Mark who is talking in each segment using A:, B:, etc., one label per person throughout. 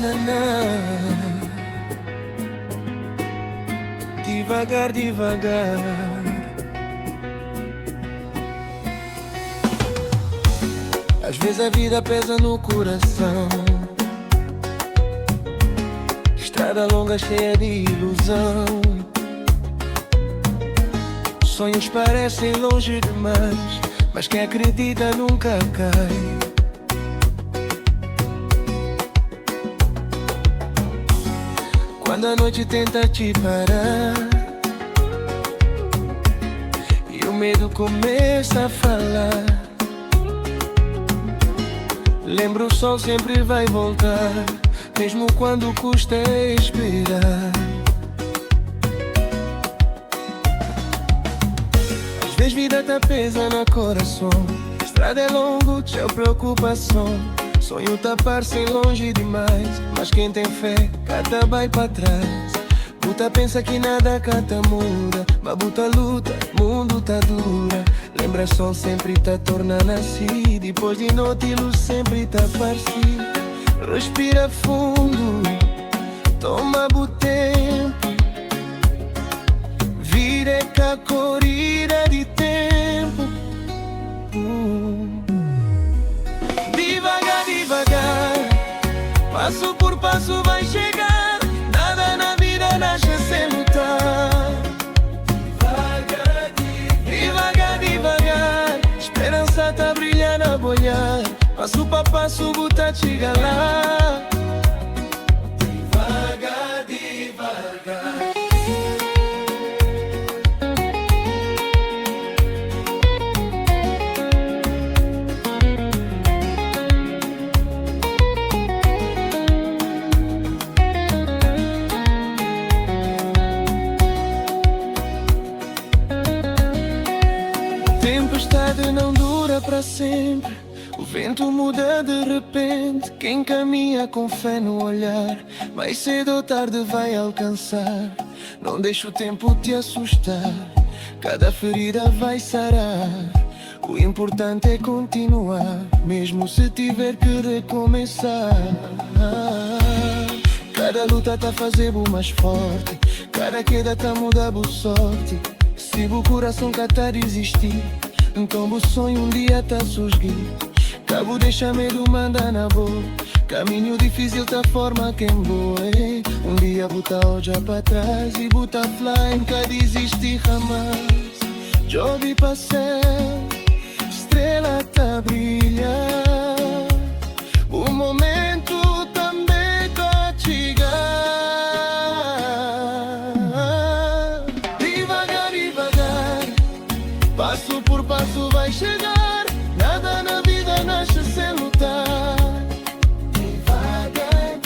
A: Na na Divagar, divagar Às vezes a vida pesa no coração Estrada longa cheia de ilusão Sonhos parecem longe demais Mas quem acredita nunca cai Quando a noite tenta te parar E o medo começa a falar Lembra o sol sempre vai voltar Mesmo quando custa esperar Às vezes vida tá pesa na coração Estrada é longo, tchau preocupação Sonho tá parece longe demais Mas quem tem fé, cada vai para trás Buta pensa que nada cata muda Mas buta luta, mundo tá dura Lembra sol sempre tá tornando assim Depois de noite luz sempre tá partir Respira fundo, toma o tempo Vida é que a corrida de tempo. Devagar, devagar, passo por passo vai chegar. Nada na vida nasce sem lutar. Devagar, devagar, esperança tá brilhando a bolhar. Passo pa passo, buta chega lá. Devagar, devagar. Tempestade não dura para sempre. O vento muda de repente. Quem caminha com fé no olhar, mais cedo ou tarde vai alcançar. Não deixe o tempo te assustar. Cada ferida vai sarar. O importante é continuar, mesmo se tiver que recomeçar. Cada luta tá fazendo mais forte, cada queda tá mudando sorte. Se o coração cá tá desistir, então o sonho um dia tá surgir. Cabo deixa medo manda na boa. Caminho difícil tá forma quem boa. Um dia botar olha para trás e botar fly, nunca desistir jamais. Job pa céu, estrela tá brilhar. O momento também tá chegar. Devagar, devagar, passo por passo vai chegar. Nada na vida nasce sem lutar. Devagar,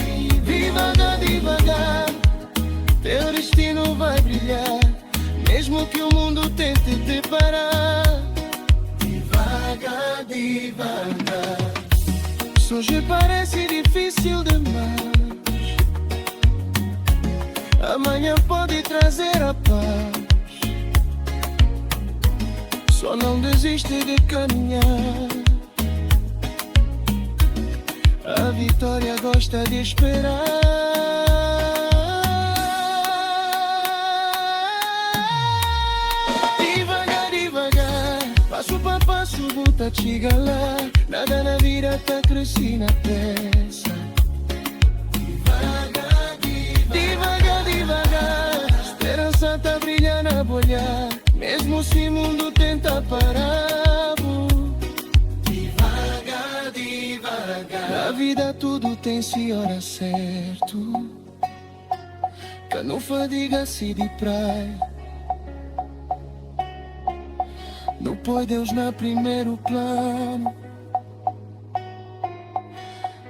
A: devagar, devagar, teu destino vai brilhar. Mesmo que o mundo tente te parar. Devagar, devagar. Se hoje parece difícil demais, amanhã pode trazer a paz. Só não desiste de caminhar. A vitória gosta de esperar. Devagar, devagar, passo pa passo, buta chega lá. Nada na vida tá crescendo na pressa. Devagar, devagar, devagar, esperança tá brilhando a bolhar. Mesmo se o mundo tenta parar. Devagar, devagar. Na vida tudo tem se hora certo. Que não fadiga-se de praia. Não põe Deus na primeiro plano.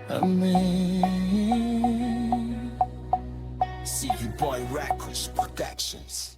A: Amém.
B: CV Boy Records Productions.